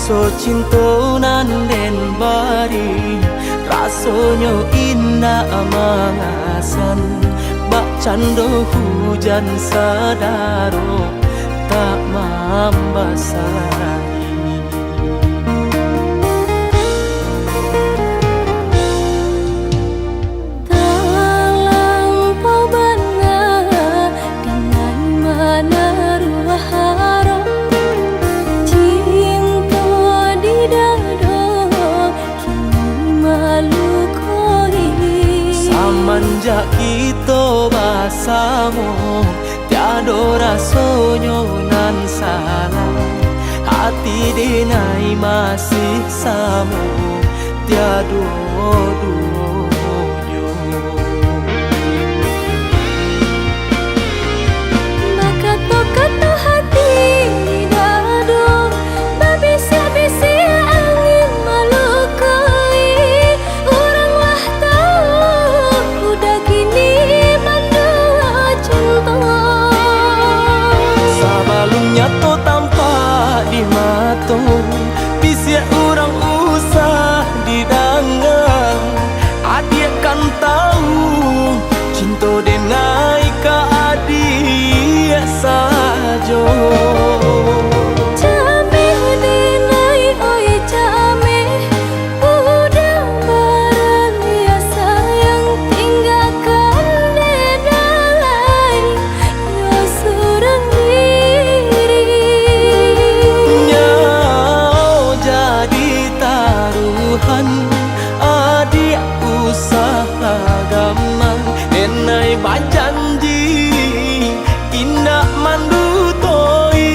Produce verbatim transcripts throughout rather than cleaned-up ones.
Cinto nan den bari, rasonyo indak mangasan, bak cando hujan sadaro tak mambasai. Talampau bana dinai manaruah harok, cinto di dado kini malukoi. Samanjak kito basamo, tiado rasonyo nan salah, hati dinai masih samo, tiado duonyo. Bakato-kato hati di dado, babisiak-bisiak angin malukoi. Urang lah tau, udah kini manduo cinto. Sabalun nyato tampak di mato, bisiak urang usah didanga. Adiak kan tau, cinto denai ka adiak sajo. Cameh denai, oi cameh, udah baraliah sayang, tinggakan denai yo surang diri. Nyo jadi taruhan, adiak usah agamang, denai bajanji indak mandutoi.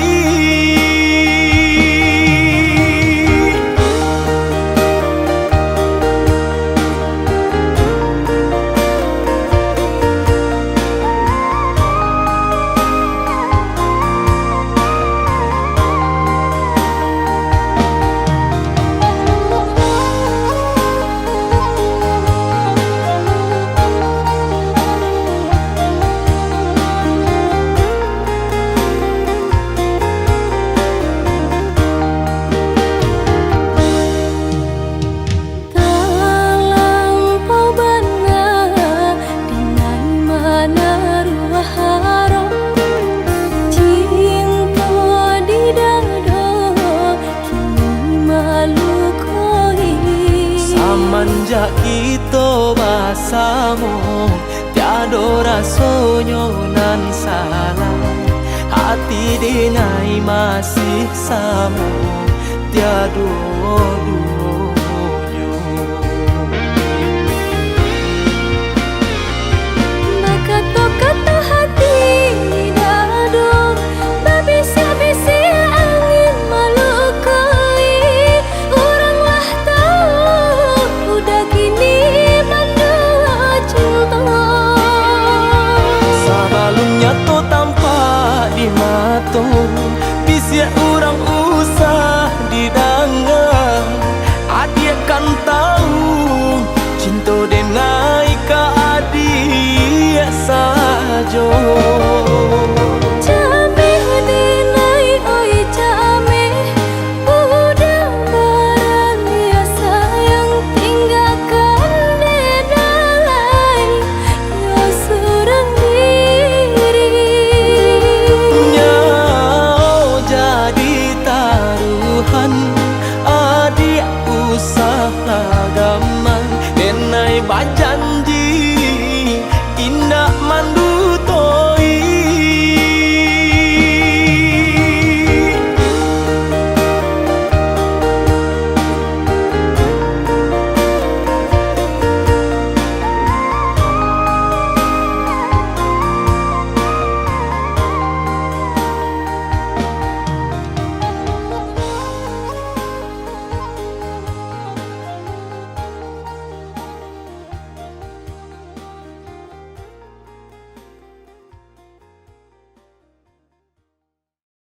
Talampau bana dinai manaruah harok, cinto di dado kini malukoi. Samanjak kito basamo, tiado rasonyo nan salah, hati dinai masih samo, tiado duonyo. Bakato-kato hati di dado, babisiak-bisiak angin malukoi. Urang lah tau, udah kini manduo cinto. Sabalun nyato tampak di mato,